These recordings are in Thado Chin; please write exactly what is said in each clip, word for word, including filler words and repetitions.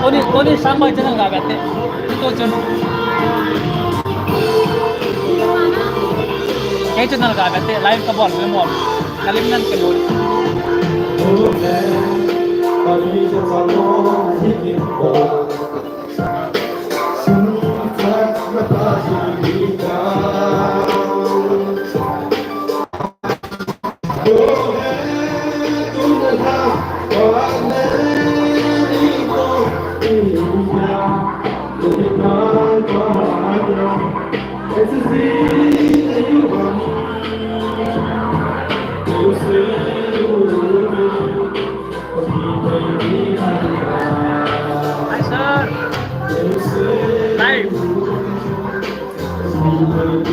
Koni, koni sampai channel ga bete. Ito chun. Kei channel ga bete, live kabol, me mol. Kalim nan ke mol. Hi, sir. Live.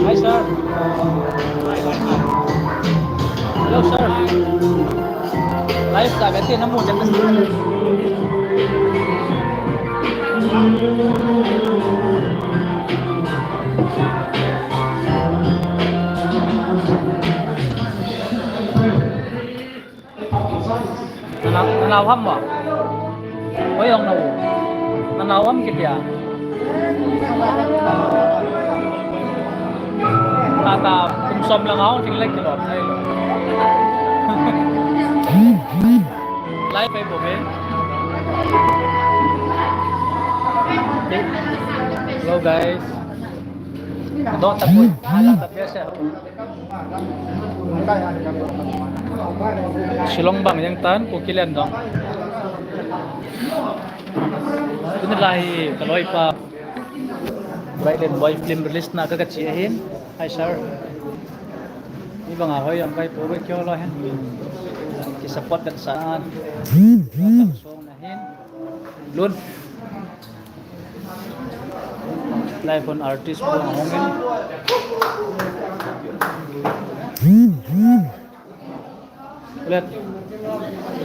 Hi, sir. Hello, sir. Live ka, bete na mo, jab Nanao, nanao ham mo? Oi, ong nao. Nanao ham kitia. Tata, kum som lang ahung thing lek kilo. Live ai bo be. Hello guys. Dong tapoi. Hala tapia se. Shillong bang jeng tan, Kukiland dong. Tuni lai ka loipa Bright Len Boy film release na ka kachi ahin. Hi sir. Ni banga hoi jong kai po be kyo lo hen. Ki support kan sa an. Song na hin. Lun. Live on artist po hong in. Let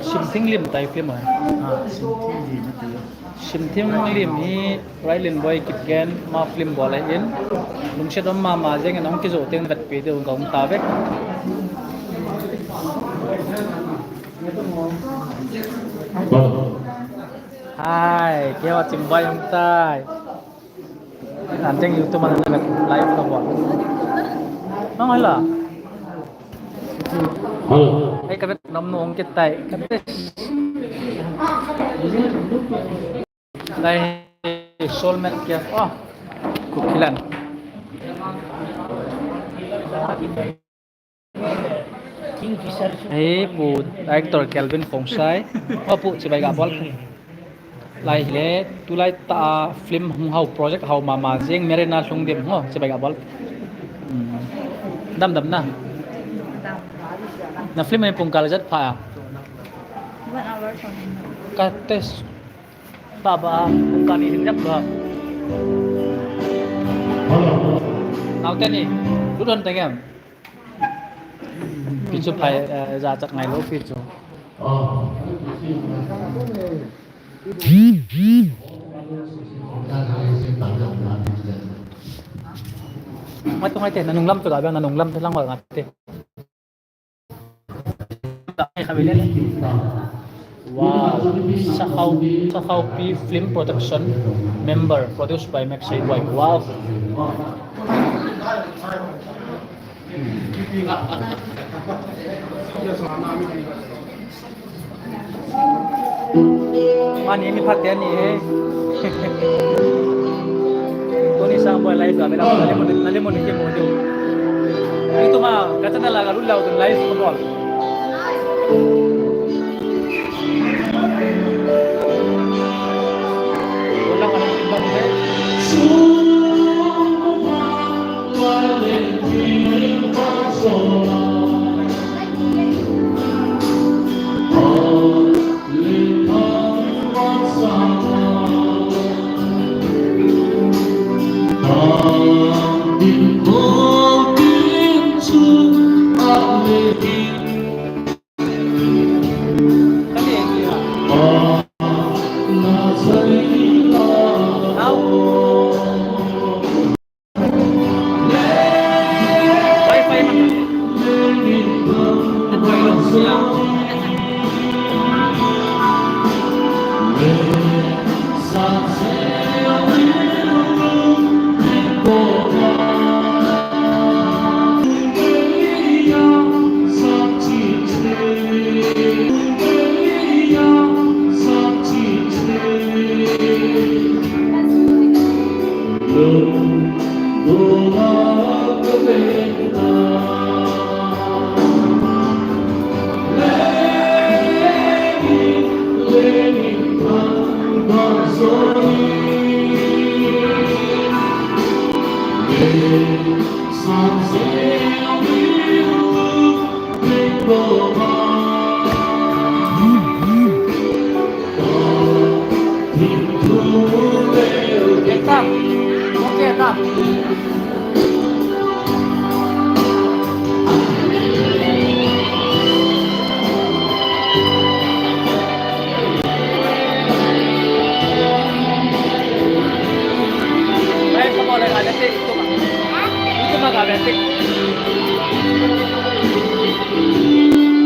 Simthing Lim tai film ah. Ah, Simthing Lim ati. Simthing Lim hi Bright Len Boy Kipgen ma film bol ahin. Lungset um mama jeng in hung kijo teng vet pe deu ka um ta ve. Hi, keiho chingbai hung tai. An teng YouTube man na live ka bol. Nang hala. Hello. Ei, ka vet nom nung kitai. Ka vet. Lai soulmate kia. Oh. Kukiland. Hei, Pu Director Kelvin Khongsai. Oh, Pu, chibai ga bol. Lai hile, tulai ta film hung hau project hau mama jeng Merena Lhungdim ho, chibai ga bol. Hmm. Dam dam na. Na film ni pung kal jat pha. One hour something. Ka test. Ba ba, pung kal ni hin jap ba. Nau te ni, lu don te ngem. Pi chu phai, eh, ja chak ngai lou pi chu. Ngai tu ngai te, na nung lam tu da bang, na nung lam te lang wal ngai te. Wow. Sakhau, Sakhau P Film Production member, produced by Max Boy. Wow. Mani mi phat te ni he. Tuni Sang boy live ka, mena nale mo, nale mo ni ke mo diu. Itu ma, kata na la ka lu lau tu live ko bol.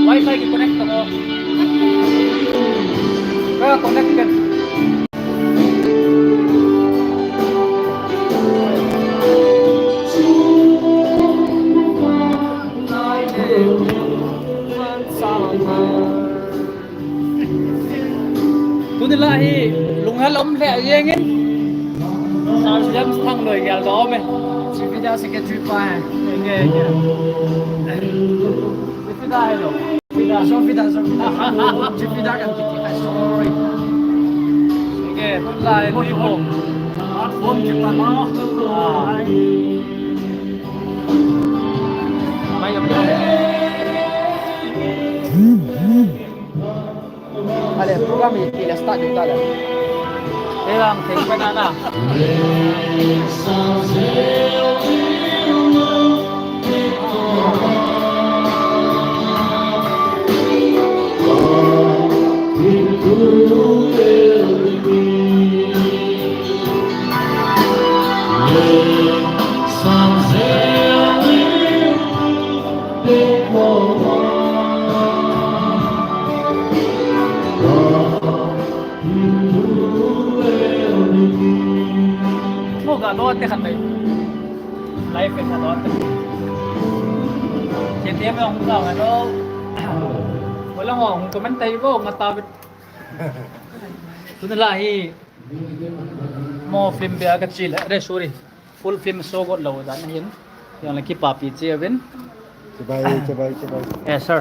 Wifi ki connect ko. Ka connect kan. Tuni la hi lunghel um lheh jeng in. Sir James Thangloi gel doh um e. Chief Vida secretary pa hai. Nge, nge. Chief Vida hai lo. Vida, Sir Vida, Sir Vida. Chief Vida kan kiti hai, sorry. Nge, tuni la hi lui ko. Phone kita ma. Ah. Mai jom. Ale, program hi, hi la start ding ta le. Ei vang thei pa na na. Mo ga lo te khan dai. Live ka lo te. Ke te mo ga lo. Wala mo comment tai bo nga ta. Tuni la hi mo film bia ka chi le. Re, sorry. Full film show got lo dan hin. Jong le kipapi che uvin. Chibai, chibai, chibai. Eh, sir.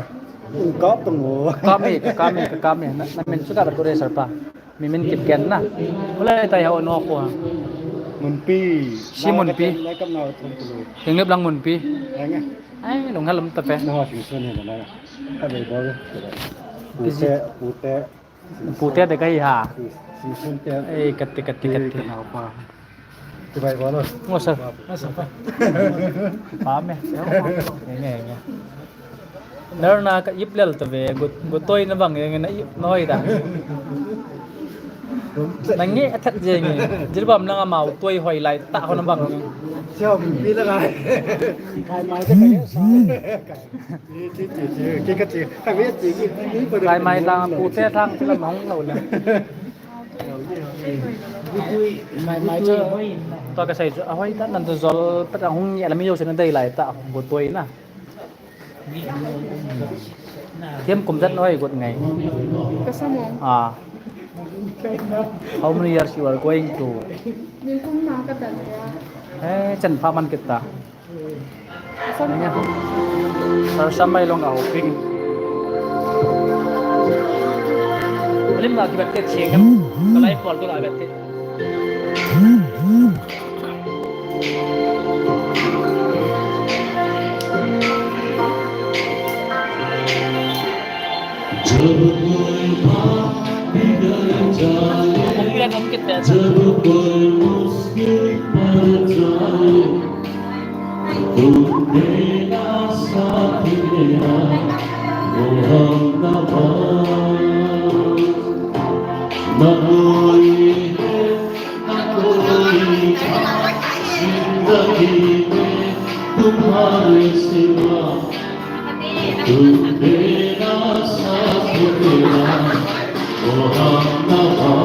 Kap tong o. Kap e, kap e, kap e. Na, na min chu ka ba ko re, sir pa. Mi min kip ken na. Wala tai ha o no ko. Munpi. Si Munpi. Lai kap na thum tu. Hing lep lang Munpi. Ai, lunghel um ta pe. Na ho sing sun ni na. Ka be bo. Pute, pute. Pute de kai ha. Ei, kati, kati, kati. Ngo sa, ngo sa pa. Pa me. Nge, nge, nge. Nar na ka ip lel ta ve, gu, gu toi na bang nge na ip noi da. Na nge athat je nge. Jirbam na nga mau toi hoi lai ta ho na bang nge. Siao mi la ngai. Kai mai ka ta sa. Kai mai tang pute thang chila mong lo le. Mai mai chu. To ka sai chu, ahoi ta nan to zol pa ta hung ye la mi yo se na dei lai ta bu toi na. Thiam kum jat noi got ngai. Ka sa mo. Ah. How many years you are going to? Min kum na ka dan ya. Eh, chan pha man kit ta. Sar samai long a hoping. Lim la ki bat te ching. Kalai pol tu la bat te. जब कोई बात बिगड़ जाए, जब कोई मुश्किल पड़ जाए, तुम मेरा साथ मेरा, वो हमनवा। न कोई है, न कोई था जिंदगी में तुम्हारे सिवा। तुम मेरा साथ मेरा, वो हमनवा।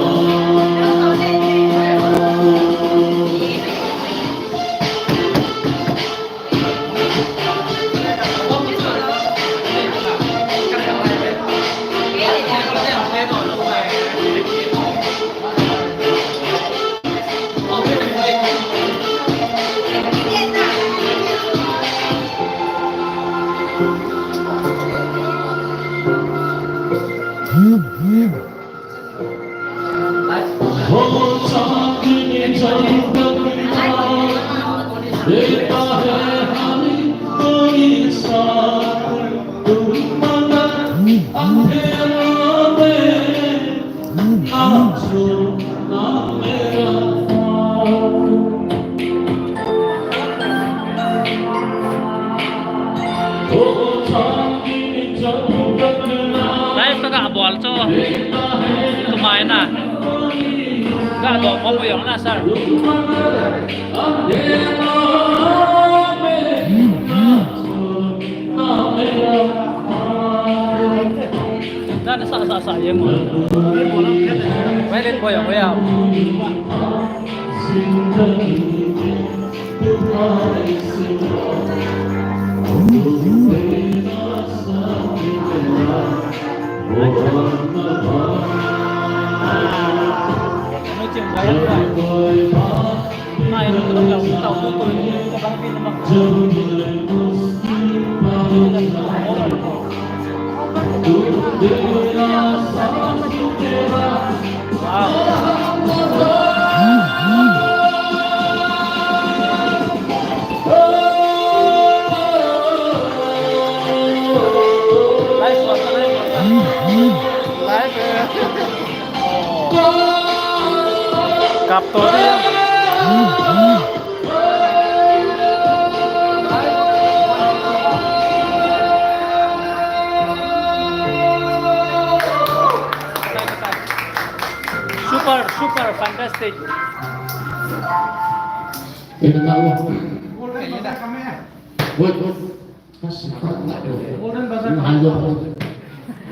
Live ka ga bol chu. Tumai na. Ga do mo mo yong na, sir. Dan sa sa sa ye mo. Violin boy, oh ya. Kap to dia. Super, super, fantastic. Wait, wait.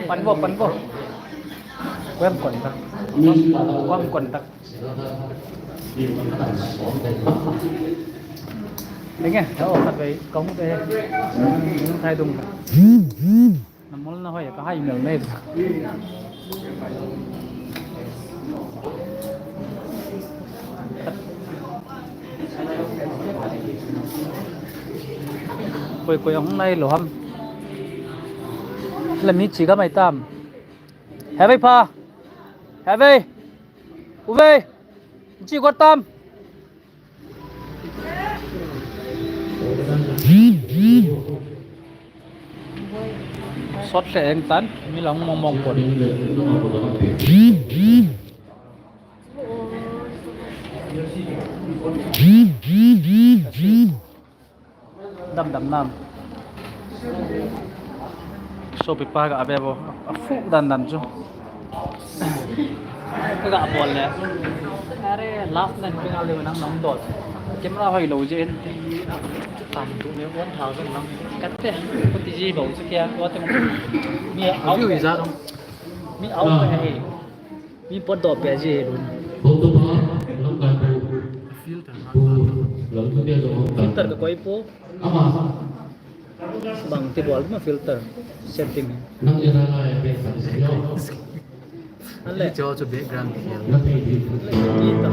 Pan bo, pan bo. Kuem kon tak. Kuem kon tak. Ding e, ta o khat vei, kong te. Thai dung. Na mol na hoi, ka hai mel nei. Koi koi hung nai lou ham. La mi chi ga mai tam. Hevei pha. Hevei. Uvei. Chi go tam. Sot le eng tan, mi lang mong mong pon. Dam dam nam. Sopi pa ga be bo, a fu dan dan chu. Ka ga bol le. Are last nan pe ngal le nang nang dol. Camera hoi lou je en. Tam tu le one thousand nang. Kat te. Ko ti ji bo chu kya, ko te mo. Mi au. View i ja dong. Mi au ka he. Mi pot do pe ji he lun. Filter ka koi po. Bang ti bol ma filter setting. Nang era la ya pe sa yo. Ale cho cho background khel. Nang ti di. Ale ti ta.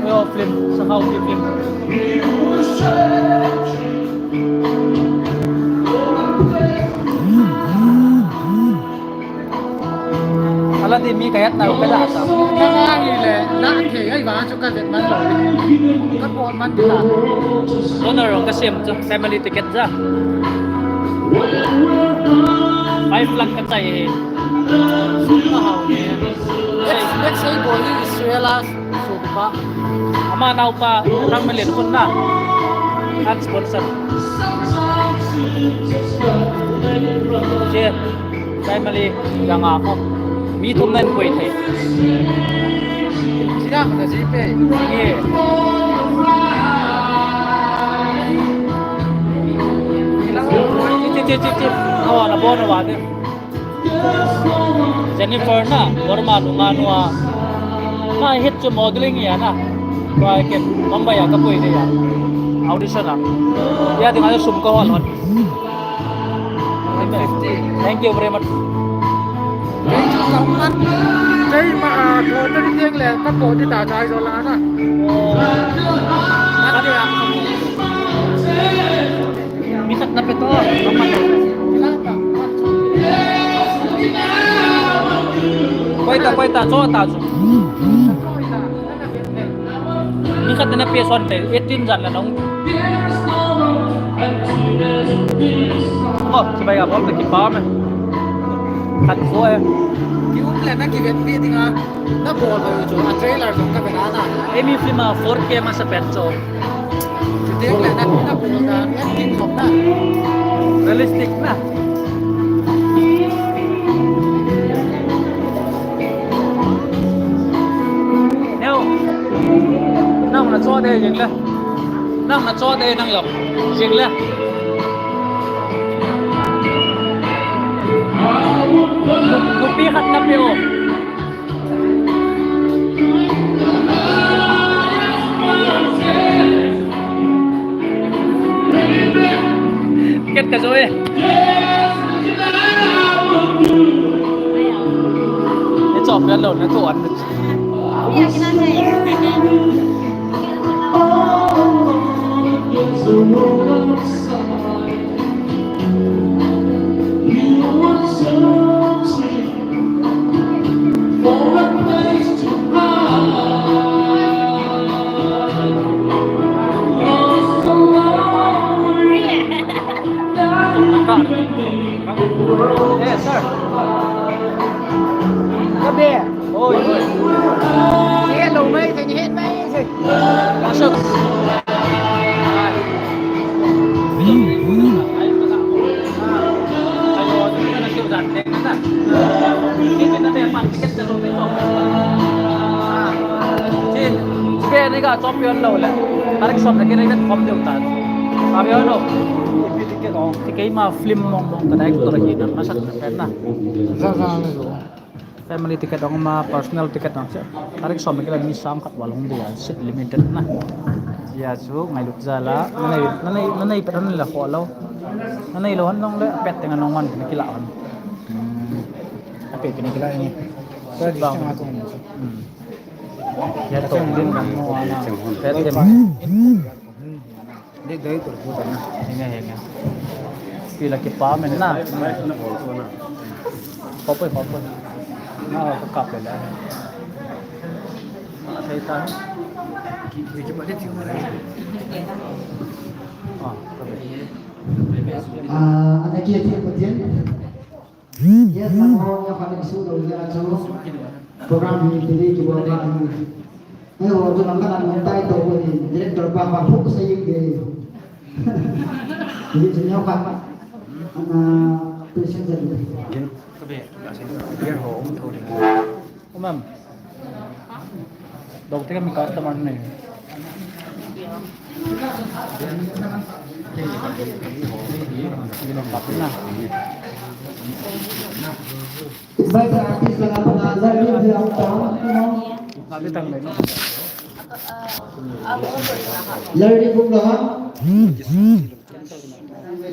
Yo, film, Sahau film. Ala ti mi kayat na ka da sa. Ka sa hi le, na ke ai ba chu ka vet man lo. Ka po man ti la. Donor ka sem chu family ticket ja. Five lakh ka chai he. Next, next ei bol hi Israel a sopi pa. Ama naopa Rangmalen khun na. An sponsor. Che, family, yang a ko. Mi thum nan koi thei. Siang na si pe. Ye. Chi, chi, chi, chi, chi. Awa, na bon awa de. Jennifer na, Burma nunga nua. Na hit chu modeling ya na. Tua ken Mumbai a ka pui de ya. Audition a. Ya dinga sum ka hol hon. Thank you very much. Kei chu ka man. Kei ma, ah, ko ta ni tiang le, ka ko di ta chai zo la na. Oh. Mi khat na pe to. Koi ta, koi ta, cho ta, cho. Mi khat na pe son te, eighteen jan la nong. Oh, chibai a bol pe kipa me. Khat ko e. Ki um le na ki vet pi ding a. Na bol ba chu a trailer jong ka vet a na. Emi film a four K ma sa pen cho. Chu ding le na na bol da, acting jong na. Realistic na. Neo. Nang na cho de jing le. Nang na cho de nang jong. Jing le. Nupi khat na pe o. Ket ka jo e. Ni chop ya lo na to an. Eh, sir. Kabe. Oi, oi. Hello, mai, sai, het mai, sai. Masuk. Ni ga chop yon lo le. Tarik som na kini vet kom deu ta. Abi ono. Ti keima film mong mong ka director hi na masak na pen na. Family ticket ong ma, personal ticket ong che. Tarik som kila mi sang khat val ong dia, seat limited na. Ya chu ngailut jal a, nanei, nanei, nanei pet nanei la kho lo. Nanei lo han long le, pet teng anong wan kila on. Hmm. Apet kila ni. Seat bang. Hmm. Ya to din kan mo ana. Pet teng. Dei, dei, tu, tu, tu. Hinga, hinga. Pila kipa men na. Khopoi, khopoi. Na, ka kap le la. Thei ta. Ki, ki, ki, ki, ki. Ah, ka be. Ah, ana ki, ki, ki, ki. Yes, sir. Ho, ya khat ni su lo ya chu. Program hi delay kibol kha ni. Eiho chu lam khat a nung tai to ko ni, director pa pa phuk sa ying de. Hi chu neo khat. Ana patient ja de. Gin, ka be, ka sin. Gin ho, um, tho de. Umam. Dou te ka mi customer nei. Invite the artist lang apa na, Larry Villa ang tao, you know. Larry Villa.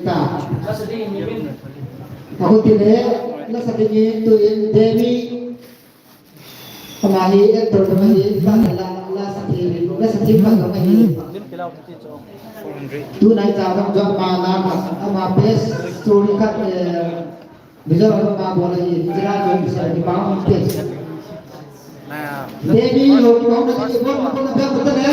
Ta. Ahuti le, la sa dingin tuin Devi, ama hi actor dang ahi, la, la, la sa thi, la sa thi pa dang ahi. Tunai cha dang jong ama la, ama best story khat, eh, Mizoram a bol ahi, Mizoram a bol ahi, Mizoram a bol ahi. Devi ho kibol na, kibol na, kibol na, kibol na.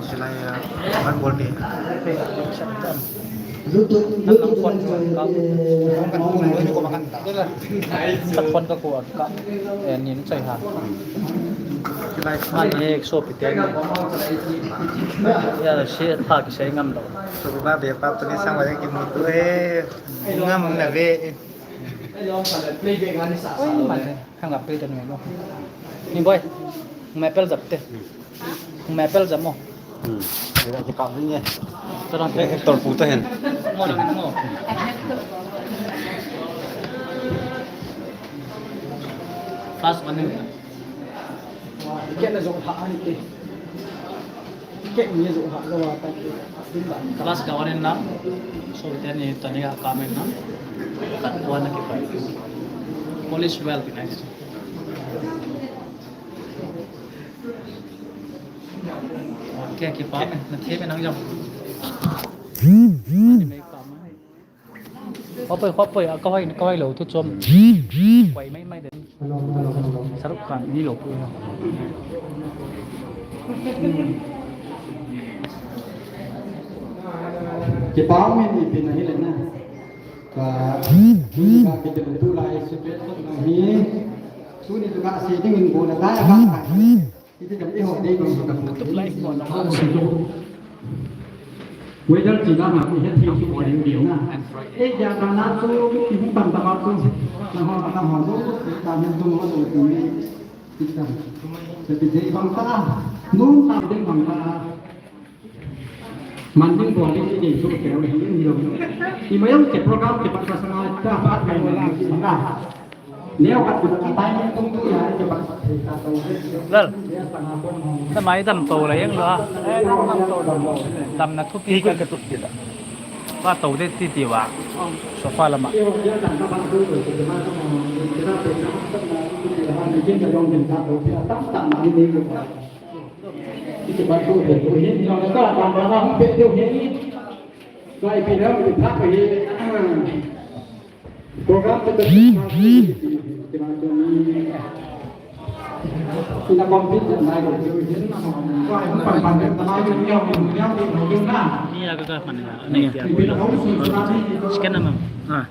Silai, ah, kan bol ni. Lam lam kon kon ka. Kon kon ka ko ka. Eh, nin chai ha. Silai. Ani ek so pite. Ya, se tha ki se ngam lo. So ba be pa to ni sang wa ki mu tu e. Ngam na ve. Oi, ma le. Khang ka pe ta ni lo. Ni boy. Maple jap te. Maple jamo. Hmm. Ila ki pa ni. Tolpu ta hen. Mo na mo. First one. Kena jong ha ani te. Kena jong ha lo ta. Class ka one na. So teni tani ka kamen na. Kat one ki pa. Polish well be nice. Okay, keep up. Na theme nang jam. Khopoi, khopoi, a kawai, kawai lo tu chom. Kawai mai mai de. Saruk Khan ni lo pu. Kipa min ni pin ahi le na. Ka, ka kitu lai su pe na hi. Tuni tu ka se ding in bona dai a ka. Iti kan iho dei bang ka. Weather ti na ma ni het ti ki mo ding ding na. E ja ka na chu ki hung tam ta ma chu. Na ho na ho chu ta ni tu mo tu ni. Ti ta. Ti dei bang ta. Nu ta dei bang ta. Manding bol ding ni so ke ni lo. Imayo ke program ke pat pasang ta pat mai na. Leo ka tu ka tai ni tung tu ya ke pat. Lal. Sa mai dam to la yang lo ha. Dam na thupi ka ka tu ti da. Wa to de ti ti wa. Sofa lama. Scan na ma'am. Ah.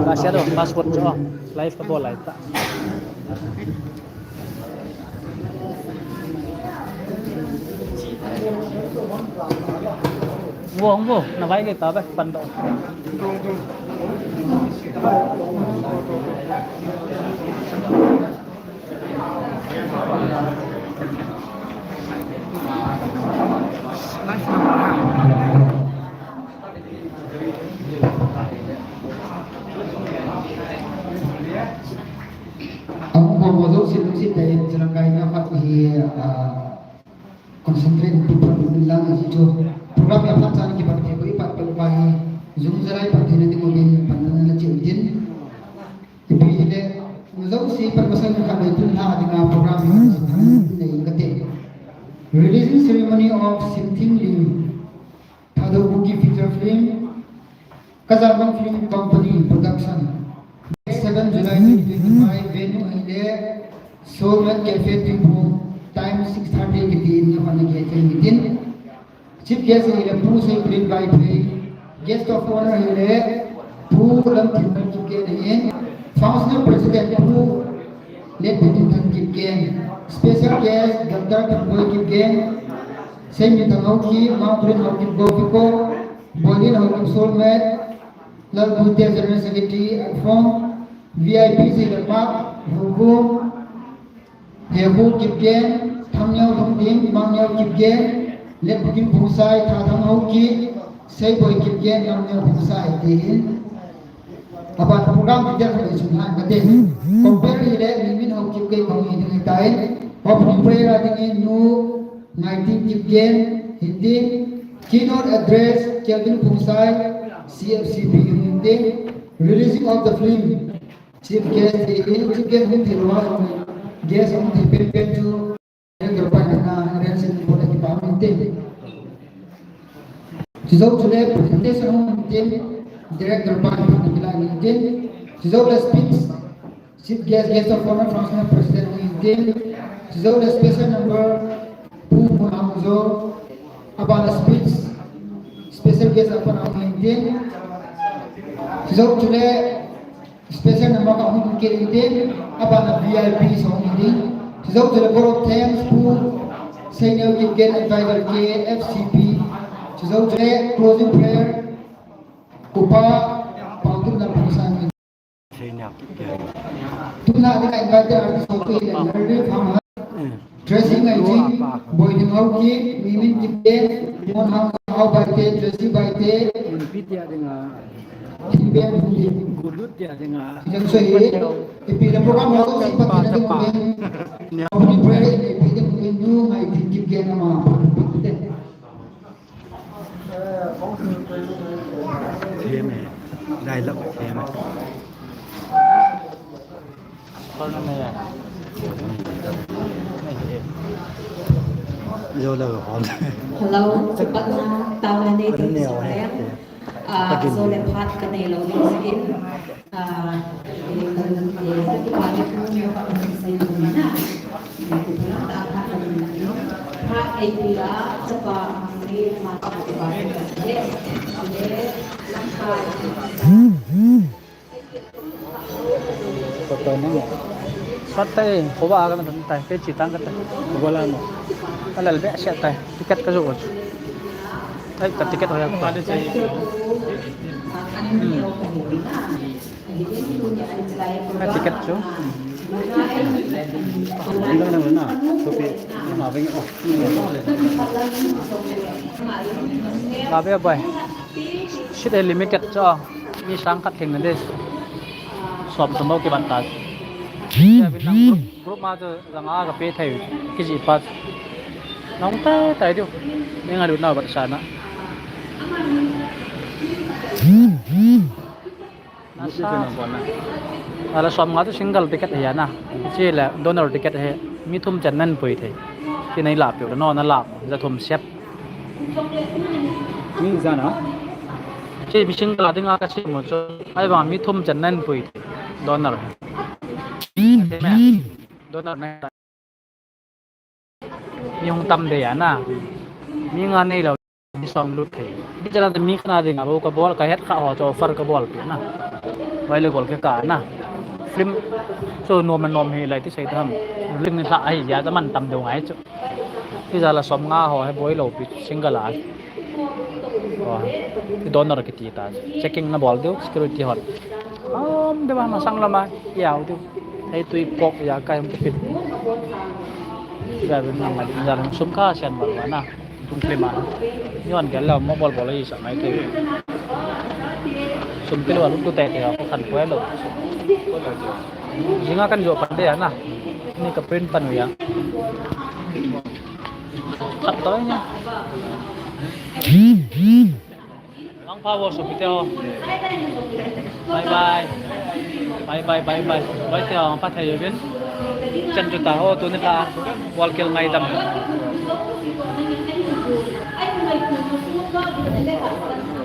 Ka sia do, password cho. Live ka bol lai ta. Wo, wo, na vai ke ta ba, pan do. Ang ko mo jouse lungset tah in, Jalankai na khat hi, ah, concentrate in pipon in lang ahi chu. Program hi aphat chan kipat thei ko, ipat peh uva hi, jung jalai pat theina ding uvin pan na la cheu tin. Ipi hile, mo jouse hi pan masang khat le tun la dinga program hi nei kate. Releasing ceremony of Simthing Ling. Thadou Kuki feature film, Kazanbam Film Company production. Date seven July twenty twenty-five, venue ahile Soulmate Cafe Timbung, time six thirty kiti in, na hon na ke thei mitin. Chief guest ahile Pu Seipulen Vaiphei. Guest of honor ahile Pu Lamthinlal Kipgen ahin. Functional President Pu Letpitinthan Kipgen. Special guest Doctor Thangboi Kipgen. Seiminthang Haokip, Mangpulen Haokip Gopiko, Boilin Haokip Soulmate, Lalbute General Secretary, Akfong, V I P Seilamak, Hugum, Hehu Kipgen, Thangneo Lungdim, Mangneo Kipgen, Letbukim Phungsai, Thathang Haokip, Seiboi Kipgen, Lamneo Phungsai, tin. Aban program detail khat isun han kate. Compare hile, Mimin Opening prayer a dingin Nu Ngaitin Kipgen, hintin. Keynote address, Kelvin Phungsai, C F C P, hintin. Releasing of the film, chief guest, hintin. Chief guest hung thei lou a, guest hung thei penpen chu Director pa in ana arrange in bol a kipa um inte. Chujou chule presentation hung inte, Director pa in ana kila inte. Chujou le speech, Chief Guest, Guest of Honor, Functional President hung inte. Chujou le special number, Pu Mun Hangjo, abana speech, special guest abana hung inte. Chujou chule Special number ka hung kit inte, abana V I P sa hung inte. Chujou chule vote of thanks Pu Seineo Kipgen, advisor K F C P. Chujou chule closing prayer, Upa Paotumlam Phungsai. Tuna ding a invited artist ho pu le Larry Pham. Tracy Ngaijing, Boiding Haokip, Mimin Kipgen, Mon Hang Hao Baite, Tracy Baite, Pi tia dinga, Kipgen Budi. Gulut tia dinga. Jang so ye, ipi le program ho si pati na ding. Opening prayer ipi ding Nu Ngaitin Kipgen ama. Dialogue. Hello, patna, taona nei ding. Ah, jo le phat ka nei lou ding. Sat tai, khoba a kana tan tai, pe chi tang ka tai. Khoba la no. Ka lal be sia tai, ticket ka jo. Tai ka ticket hoya. Hai ticket chu. Ina na na. Sopi. Ma beng. Ma be bai. Seat limited chu. Mi sang khat theng na de. Som som ki ban ta. Ya bin nang group, group ma chu jang a ka pe thei. Ki ji pa. Nong tai tai diu. Ni nga lu na ba sa na. Nasa. Ala som nga chu single ticket hi ana. Chule donor ticket hi mi thum chan nan pui thei. Chi nei la piu no na la ja thum sep. Mi jana. Chi mi single a dinga ka chi mo chu. Ai ba mi thum chan nan pui thei. Donor. Donor na. Mi hung tam de ana. Mi nga nei lou, mi som lut thei. Mi chala mi khana dinga bou ka bol, ka het kha ho chu offer ka bol pi na. Vai le gol ke ka na. Film chu nom nom hi lai ti sei tham. Ling ni la ai ya ta man tam deu ngai chu. Ti jala som nga ho he boi lou pi single a. Ti donor kiti ta. Checking na bol deu security hon. Om de ba masang lama ya u deu. Hei tui pok ya kai um kipit. Ya bin nang ma din ya sum ka sian ma na. Tung klima. Yon gel la mo bol bol i sa mai te. Sum pil wa lu tu te te ko khan ko lo. Jinga kan jo pan de ya na. Ni ka print pan ya. Khat to nya. Mangpha ho sopi te ho. Bye bye. Bye bye, bye bye. Bye te ho, mangpha thei uvin. Chan chu ta ho, tuni kha. Bol kil ngaidam.